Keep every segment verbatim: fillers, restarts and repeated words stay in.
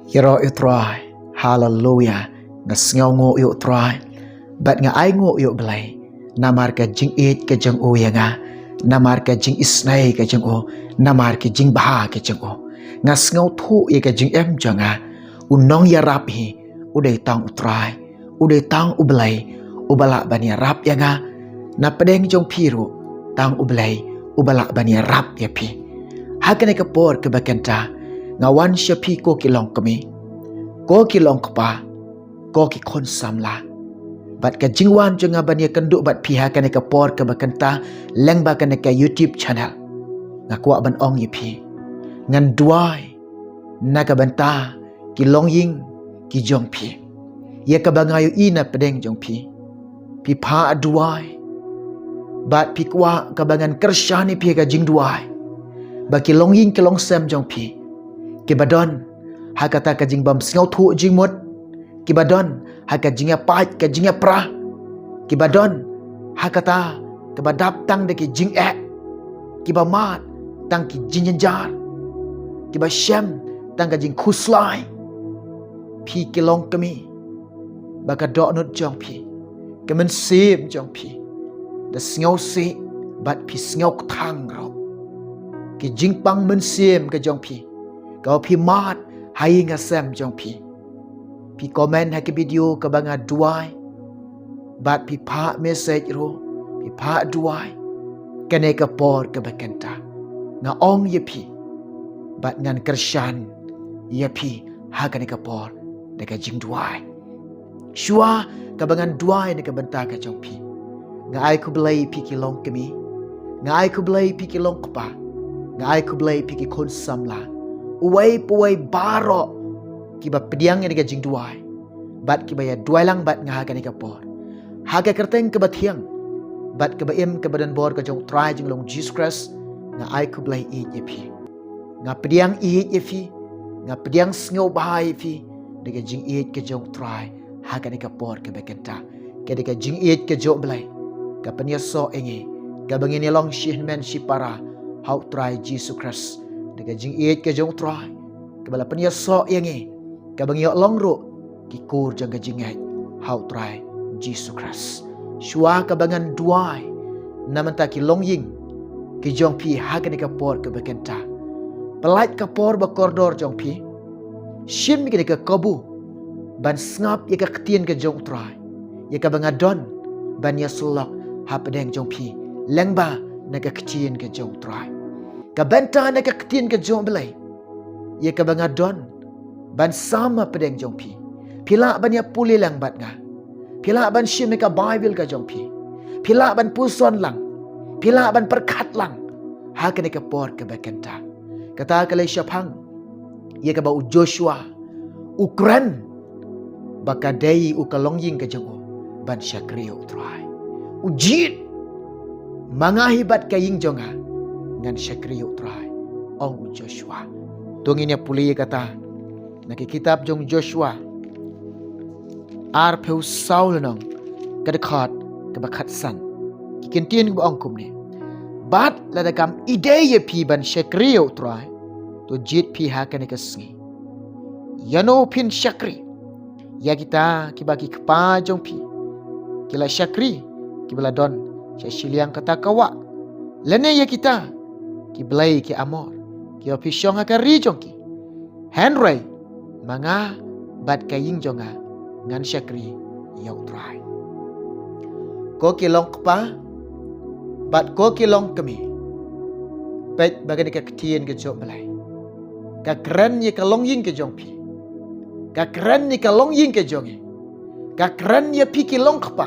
Ïaroh ïa u Trai. Haleluya. Nga sngewnguh ïa u Trai bad nga ainguh ïa u Blei namar ka jingïeit ka jong u ïa nga, namar ka jingisynei ka jong u, namar ka jingbha ka jong u. Nga sngewthuh ïa ka jingim jong nga, u nongïarap hi u dei tang u Trai, u dei tang u Blei uba lah ban ïarap ïa nga. Na pdeng jong phi ruh tang u Blei uba lah ban ïarap ïa phi. Ha kane ka por kaba kynta nga wan sha phi ko ki longkmie, ko ki longkpa, ko ki khun samla. Bad ka jingwan jong nga ban ïakynduh bad phi ha kane ka por kaba kynta lyngba kane ka YouTube channel, nga kwah ban ong ïa phi, ngan duwai na ka bynta ki longïing ki jong phi, ïa kaba nga ïohi na pdeng jong phi. Phi phah duwai bad phi kwah kaba ngan kyrshan ïa phi ha ka jingduwai, ba ki longïing ki longsem jong phi kiba don ha kata ka jingbym sngewthuh jingmut, kiba don ha ka jingïapait ka jingïapra, kiba don ha kata kaba dap tang da ki jingeh, kiba mad tang ki jingjynjar, kiba shem tang ka jingkhuslai. Phi ki longkmie, ba ka dohnud jong phi, ka mynsiem jong phi da sngewsih bad phi sngewkthang ruh. Ki jingpang mynsiem ka jong phi, kaba phi mad ha ïing ha sem jong phi. Phi comment ha ka video kaba nga duwai bad phi phah message ruh, phi phah duwai. Kane ka por kaba kynta nga ong ïa phi bad ngan kyrshan ïa phi ha kane ka por da ka jingduwai. Shuwa kaba ngan duwai na ka bynta ka jong phi, nga ai khublei phi ki longkmie, nga ai khublei phi ki longkpa, nga ai khublei phi ki khun samla, uwei pa uwei baroh kiba pdiang ïa ka jingduwai bad kiba ïa duwai lang bad nga ha kane ka por. Ha ka kyrteng kaba thiang bad kaba im kaba donbor ka jong u Trai jinglong Jisu Khrist, nga ai khublei ïeit ïa phi. Nga pdiang ïeit ïa phi, nga pdiang sngewbha ïa phi da ka jingïeit ka jong u Trai ha kane ka por kaba kynta. Ka dei ka jingïeit ka jong u Blei ka pynïasoh ïa ngi, kaba ngin ïalong shi hynmen shi para ha u Trai Jisu Khrist. Da ka jingïeit ka jong u Trai kaba la pynïasoh ïa ngi, kaba ngi ïoh long ruh ki kur jong ka jingngeit ha u Trai Jisu Khrist. Shuwa kaba ngan duwai na bynta ki longïing ki jong phi ha kane ka por kaba kynta, pyllait ka por ba kordor jong phi, shim ïa kane ka kabu ban sngap ïa ka ktien ka jong u Trai, ïa kaba nga don ban ïasyllok ha pdeng jong phi lyngba na ka ktien ka jong u Trai. Ka bynta na ka ktien ka jong u Blei, ïa kaba nga don ban sam ha pdeng jong phi. Phi lah ban ïa pule lang bad nga, phi lah ban shim ïa ka Baibl ka jong phi, phi lah ban puson lang, phi lah ban pyrkhat lang ha kane ka por kaba kynta. Kata ka lei shaphang ïa kaba u Joshua u kren ba ka dei u ka longïing ka jong u ban shakri ïa u Trai. U jied, ma nga hi bad ka ïing jong nga ngan shakri ïa u Trai, ong u Joshua. To ngin ïa pule ïa kata na ka kitab jong u Joshua arphew saw lynnong, ka dkhot kaba khatsan. Ki ktien kiba ong kumne: Bad lada kam ïeit ïa phi ban shakri ïa u Trai, to jied phi ha kane ka sngi. Ïano phin shakri? Ïa kita kiba ki kpa jong phi ki la shakri, kiba la don sha shiliang kata ka wah, lane ïa kita ki blei ki Amor kiba phi shong ha ka ri jong ki? Hynrei ma nga bad ka ïing jong nga ngan shakri ïa u Trai. Ko ki longkpa bad ko ki longkmie, peit ba kane ka ktien ka jong u Blei ka kren ïa ka longïing ka jong phi, ka kren ïa ka longïing ka jong ngi, ka kren ïa phi ki longkpa,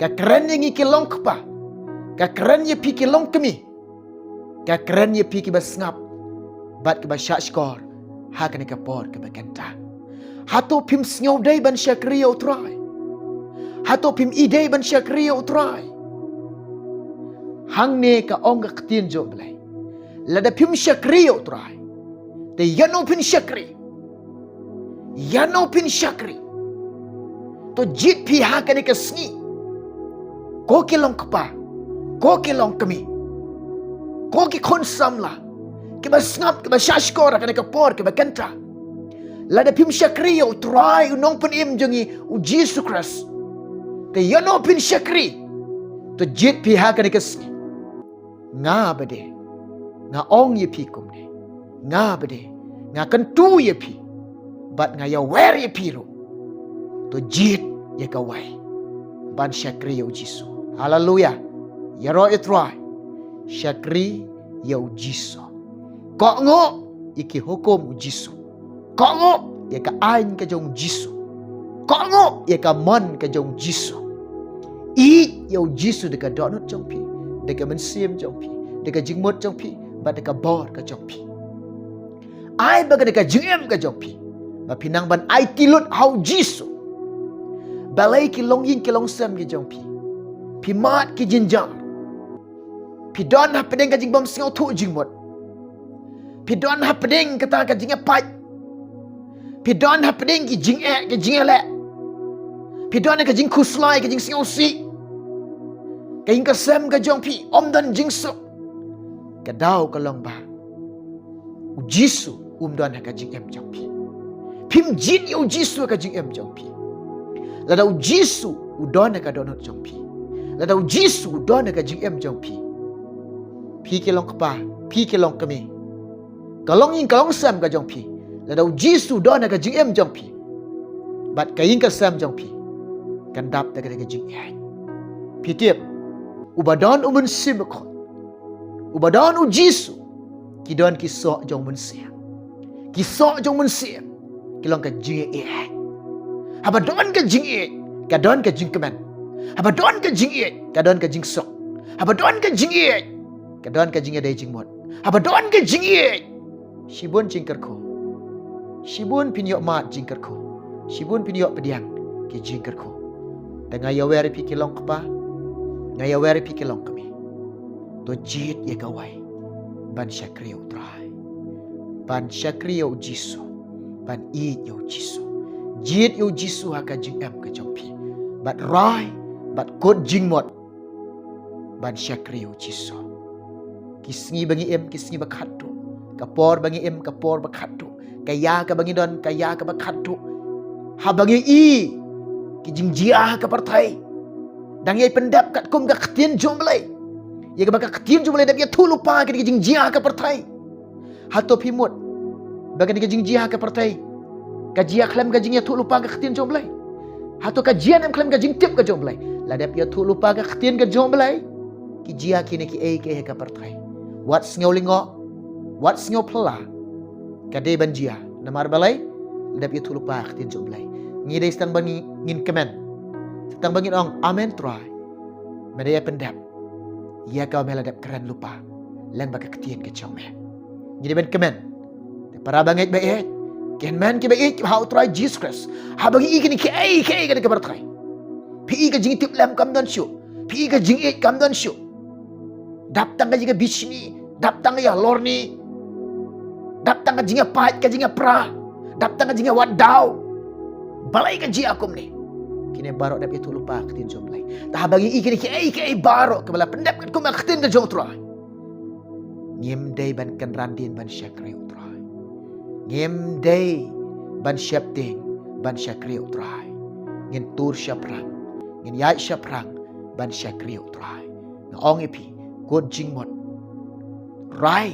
ka kren ïa ngi ki longkpa, ka kren ïa phi ki longkmie, ka kren ïa phi kiba sngap bad kiba shahshkor ha kane ka por kaba kynta. Hato phim sngew dei ban shakri ïa u Trai? Hato phim ïeit dei ban shakri ïa u Trai? Hangne ka ong ka ktien jong u Blei, lada phim shakri ïa u Trai, te ïano phin shakri? Ïano phin shakri? To jied phi ha kane ka sngi, ko ki longkpa, ko ki longkmie, ko ki khun samla kiba sngap kiba shahshkor ha kane ka por kaba kynta. Lada phim shakri ïa u Trai u nongpynim jong ngi u Jisu Khrist, te ïano phin shakri? To jied phi ha kane ka sngi. Nga bad nga ong ïa phi kumne, nga bad nga kyntu ïa phi bad nga ïawer ïa phi ruh. To jied ïa kawei ban shakri ïa u Jisu. Haleluya. Ïaroh ïa u Trai. Shakri ïa u Jisu. Kohnguh ïa ki hukum u Jisu. Kohnguh ïa ka aiñ ka jong u Jisu. Kohnguh ïa ka mon ka jong u Jisu. Ïeit ïa u Jisu da ka dohnud jong phi, da ka mynsiem jong phi, da ka jingmut jong phi, bad da ka bor ka jong phi. Ai ba ka da ka jingim ka jong phi, ba phi nang ban aiti lut ha u Jisu. Balei ki longïing ki longsem ki jong phi, phi mad ki jynjar. Phi don hapdeng ka jingbym sngewthuh jingmut. Phi don hapdeng kata ka jingïapait. Phi don hapdeng ki jingeh ki jingeh leh. Phi don ka jingkhuslai ka jingsngewsih. Ka ïing ka sem ka jong phi ym don jingsuk. Ka daw ka long ba u Jisu um don ha ka jingim jong phi. Phim jied ïa u Jisu ha ka jingim jong phi. Lada u Jisu u don ha ka dohnud jong phi, lada u Jisu u don ha ka jingim jong phi, phi ki long kpa, phi ki long kmie, ka longïing ka longsem ka jong phi, lada u Jisu u don ha ka jingim jong phi, bad ka ïing ka sem jong phi kan dap da ka jingïeit. Phi tip, uba don u Mynsiem Bakhuid, uba don u Jisu, ki don ki soh jong u Mynsiem. Ki soh jong u Mynsiem ki long ka jingïeit. Haba don ka jingïeit ka don ka jingkmen. Haba don ka jingïeit ka don ka jingsuk. Haba don ka jingïeit ka don ka jingïadei jingmut. Haba don ka jingïeit, shibun jingkyrkhu, shibun phin ïoh mad jingkyrkhu, shibun phin ïoh pdiang ki jingkyrkhu. Te nga ïawer ïa phi ki long kpa, nga ïawer ïa phi ki long kmie. To jied ïa kawei ban shakri ïa u Trai, ban shakri ïa u Jisu, ban ïeit ïa u Jisu. Jied ïa u Jisu ha ka jingim ka jong phi, bad rai, bad kut jingmut ban shakri ïa u Jisu. Ki sngi ba ngi im, ki sngi ba khatduh. Ka por ba ngi im, ka por ba khatduh. Ka ïa kaba ngi don, ka ïa kaba khatduh. Haba ngi i ki jingjia ha ka pyrthei, dang ïai pyndep katkum ka ktien jong u Blei, ïa kaba ka ktien jong u Blei dep ïathuh lypa ki jingjia ha ka pyrthei. Hato phi mut ba kane ka jingjia ha ka pyrthei ka jia khlem ka jingïathuh lypa ka ktien jong u Blei? Hato ka jia ne em khlem ka jingtip ka jong u Blei? La dep ïathuh lypa ka ktien ka jong u Blei, ki jia kine kiei kiei ha ka pyrthei. Wat sngew lyngngoh, wat sngew phylla. Ka dei ban jia. Namar balei? La dep ïathuh lypa ka ktien jong u Blei. Ngi dei sa tang ba ngi, ngin kmen, sa tang ba ngin ong, Amen Trai. Me dei ïa pyndep ïa ka, me la dep kren lypa lyngba ka ktien ka jong me. Ngi dei ban kmen. Te para bangeit ba ïeit, ki hynmen ki ba ïeit ha u Trai Jisu Khrist, haba ngi i kine kiei kiei ka dei ka pyrthei, phi i ka jingtip lem kam don shuh, phi i ka jingïeit kam don shuh. Dap tang ka jingïabishni, dap tang ka ïalorni, dap tang ka jingïapait ka jingïapra, dap tang ka jingïawad daw. Balei ka jia kumne? Kine baroh dep ïathuh lypa ka ktien jong u Blei. Te haba ngi i kine kiei kiei baroh kiba la pyndep katkum ka ktien ka jong u Trai, ngim dei ban kynran dien ban shakri u Trai. Ngim dei ban sheptieng ban shakri u Trai. Ngin tur shaphrang, ngin ïaid shaphrang ban shakri u Trai. Nga ong ïa phi, kut jingmut, rai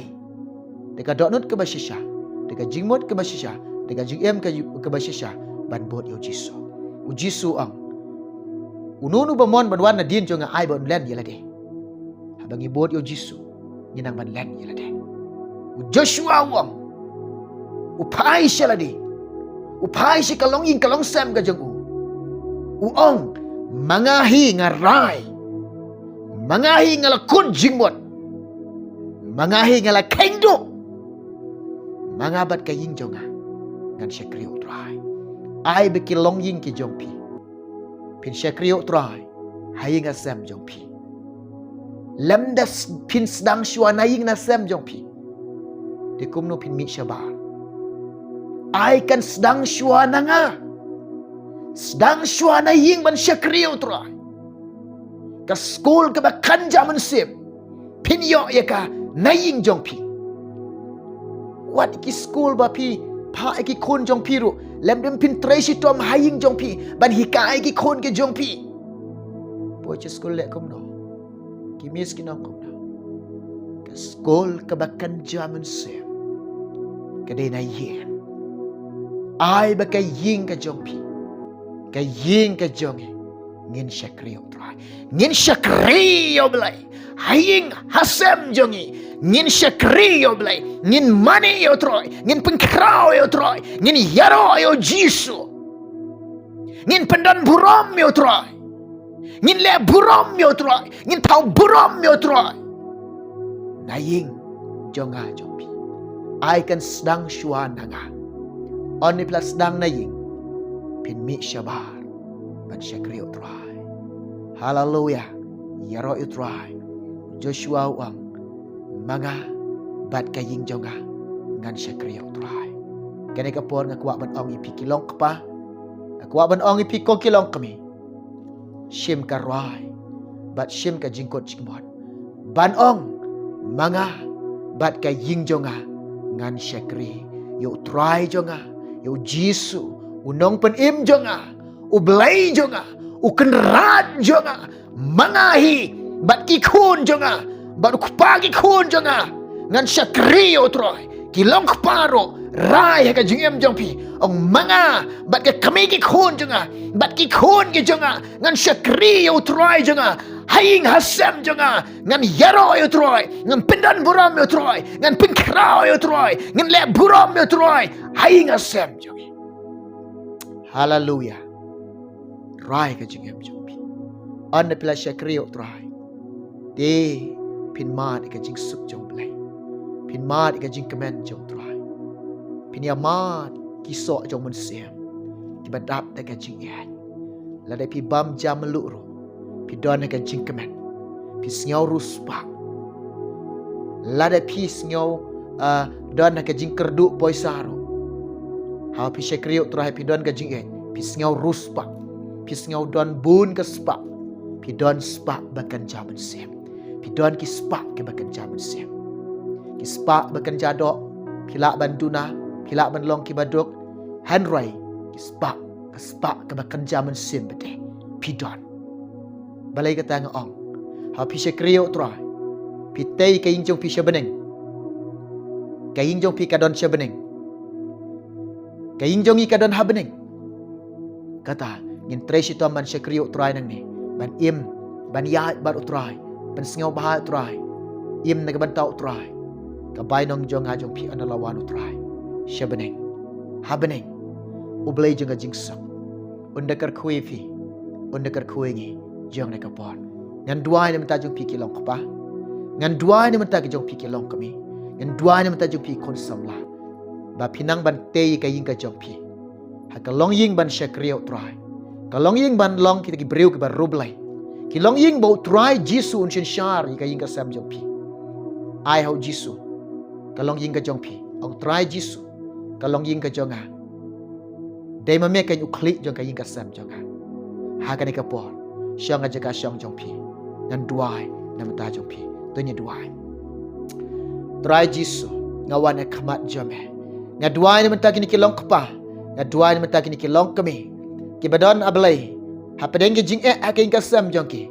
da ka dohnud kaba shisha, da ka jingmut kaba shisha, da ka jingim ka, kaba shisha ban bud ïa u Jisu. U Jisu u ong, uno uno uba mon ban wan nadien jong nga, ai ba un len ïa lade. Haba ngi bud ïa u Jisu, ngi nang ban len ïa lade. U Joshua u ong, u phai sha lade, u phai sha ka longïing ka longsem ka jong u. U ong, ma nga hi nga rai, ma nga hi nga la kut jingmut, ma nga hi nga la kheiñ duh, ma nga bad ka ïing jong nga ngan shakri u Trai. Ai ba ki longïing ki jong phi, phin shakri u Trai ha ïing ha sem jong phi. Lymda s-, phin sdang shuwa na ïing na sem jong phi, te kumno phin mih shabar? Ai kan sdang shuwa na nga. Sdang shuwa na ïing ban shakri u Trai. Ka skul kaba kynja mynsiem, phin ïoh ïa ka na ïing jong phi. Wat ki skul ba phi phah ïa ki khun jong phi ruh, lymda phin trei shitom ha ïing jong phi ban hikai ïa ki khun ki jong phi. Poi sha skul leh kumno? Ki miss ki nong kumno? Ka skul kaba kynja mynsiem ka dei na ïing. Ai ba ka ïing ka jong phi, ka ïing ka jong ngi, ngin shakri ïa U Trai. Ngin shakri ïa U Blei ha ïing ha sem jong ngi. Ngin shakri ïa U Blei. Ngin mane ïa U Trai. Ngin pynkhraw ïa U Trai. Ngin ïaroh ïa U Jisu. Ngin pyndon burom ïa U Trai. Ngin leh burom ïa U Trai. Ngin thaw burom ïa U Trai na ïing jong nga jong phi. Ai kan sdang shuwa na nga. Ynda phi la sdang na ïing, phin mih shabar ban shakri ïa U Trai. Haleluya. Ïaroh ïa U Trai. Joshua u ong, ma nga bad ka ïing jong nga, ngan shakri ïa U Trai. Kane ka por nga kwah ban ong ïa phi ki long kpa, nga kwah ban ong ïa phi ko ki long kmie, shim ka rai bad shim ka jingkut jingmut ban ong, ma nga bad ka ïing jong nga, ngan shakri ïa U Trai jong nga, ïa U Jisu, U Nongpynim jong nga, U Blei jong nga, U Kynrad jong nga. Ma nga hi bad ki khun jong nga bad u kpa ki khun jong nga, ngan shakri ïa U Trai. Ki long kpa ruh, rai ha ka jingim jong phi, ong, ma nga bad ka kmie ki khun jong nga bad ki khun ki jong nga, ngan shakri ïa U Trai jong nga. Ha ïing ha sem jong nga, ngan ïaroh ïa U Trai, ngan pyndon burom ïa U Trai, ngan pynkhraw ïa U Trai, ngan leh burom ïa U Trai ha ïing ha sem jong ngi. Haleluya. Rai ka jingim jong phi. Ynda phi la shakri ïa U Trai, te phin mad ïa ka jingsuk jong U Blei. Phin mad ïa ka jingkmen jong U Trai. Phin ïa mad ki soh jong mynsiem kiba dap da ka jingïeit. Lada phi bam jam mluh ruh, phi don ha ka jingkmen. Phi sngew riewspah. Lada phi sngew, ah, don ha ka jingkyrduh poisa ruh, ha phi shakri ïa U Trai, phi don ka jingïeit, phi sngew riewspah. Phi sngew don bun ka spah. Phi don spah ba kynja mynsiem. Phi don ki spah kiba kynja mynsiem. Ki spah ba kynja doh, phi lah ban duna, phi lah ban long kiba duk. Hynrei ki spah, ka spah kaba kynja mynsiem pat, phi don. Balei kata nga ong? Ha phi shakri ïa U Trai, phi tei ka ïing jong phi sha bneng. Ka ïing jong phi ka don sha bneng. Ka ïing jong ngi ka don ha bneng. Kata, ngin trei shitom ban shakri ïa U Trai nangne, ban im, ban ïaid bad U Trai, ban sngewbha ïa U Trai, im na ka bynta U Trai. Ka bainong jong nga jong phi ynda la wan U Trai sha bneng. Ha bneng, U Blei jong ka jingsuk un da kyrkhu ïa phi, un da kyrkhu ïa ngi. Jong na ka por, ngan duwai na bynta jong phi ki long kpa. Ngan duwai na bynta ki jong phi ki long kmie. Ngan duwai na bynta jong phi khun samla, ba phin nang ban tei ka ïing ka jong phi ha ka longïing ban shakri ïa U Trai. Ka longïing ban long kita ki briew kiba riewblei. Ki longïing ba U Trai Jisu un synshar ïa ka ïing ka sem jong phi. Ai ha U Jisu ka longïing ka jong phi. Ong, Trai Jisu, ka longïing ka jong nga, dei ma me keiñ u khlieh jong ka ïing ka sem jong nga. Ha kane ka por, shong ha jaka shong jong phi, ngan duwai na bynta jong phi. To ngin duwai. Trai Jisu, nga wan ha khmat jong me. Nga duwai na bynta kine ki long kpa. Nga duwai na bynta kine ki long kmie kiba don, A Blei, hapdeng ka jingeh ha ka ïing ka sem jong ki.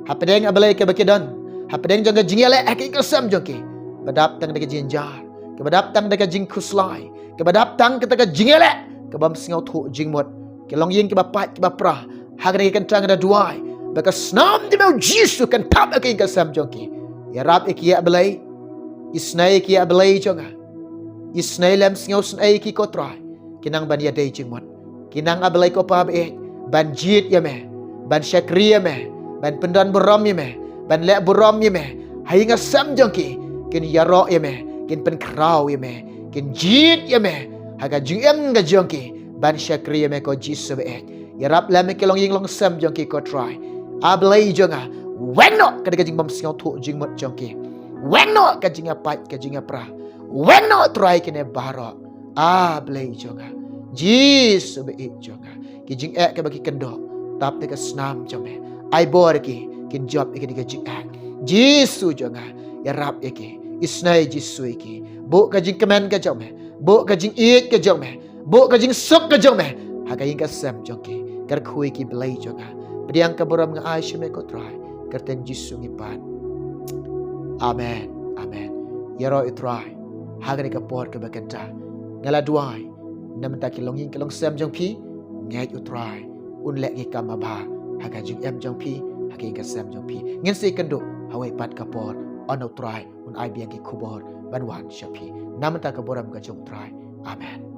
Hapdeng, A Blei, kaba ki don, hapdeng jong ka jingïaleh ha ka ïing ka sem jong ki, ba dap tang da ka jingjynjar, kaba dap tang da ka jingkhuslai, kaba dap tang kata ka jingïaleh ka bym sngewthuh jingmut. Ki longïing kiba pait kiba pra, ha kane ka kynta nga da duwai ba ka snam jong me, U Jisu, kan thap ha ka ïing ka sem jong ki. Ïarap ïa ki, A Blei. Isnei ïa ki, A Blei jong nga. Isnei lem sngewsynei ïa ki, ko Trai. Ki nang ban ïadei jingmut. Ki nang, A Blei ko Pa baieit, ban jied ïa me, ban shakri ïa me, ban pyndon burom ïa me, ban leh burom ïa me ha ïing ha sem jong ki. Kin ïaroh ïa me, kin pynkhraw ïa me, kin jied ïa me ha ka jingim ka jong ki, ban shakri ïa me, ko Jisu baieit. Ïarap lem ïa ki longïing longsem jong ki, ko Trai. A Blei jong nga, weng noh kata ka jingbym sngewthuh jingmut jong ki. Weng noh ka jingïapait ka jingïapra. Weng noh, Trai, kine baroh, A Blei jong nga. Jisu baieit jong nga, ki jingeh kiba ki kynduh, tap da ka snam jong me. Ai bor ïa ki, kin jop ïa kane ka jingeh. Jisu jong nga, ïarap ïa ki. Isnei, Jisu, ïa ki. Buh ka jingkmen ka jong me Buh ka jingïeit ka jong me, buh ka jingsuk ka jong me ha ka ïing ka sem jong ki. Kyrkhu ïa ki, Blei jong nga. Pdiang ka burom nga ai sha me ko Trai. Kyrteng Jisu ngi pan. Amen. Amen. Ïaroh ïa u Trai ha kane ka por kaba kynta. Nga la duwai na bynta ki longïing ki longsem jong phi. Ngeit u Trai un leh ki kam ba bha ha ka jingim jong phi, ha ka ïing ka sem jong phi. Ngin sa ïakynduh ha kawei pat ka por. Ong u Trai un ai biang ki khubor ban wan sha phi. Na bynta ka burom ka jong u Trai. Amen.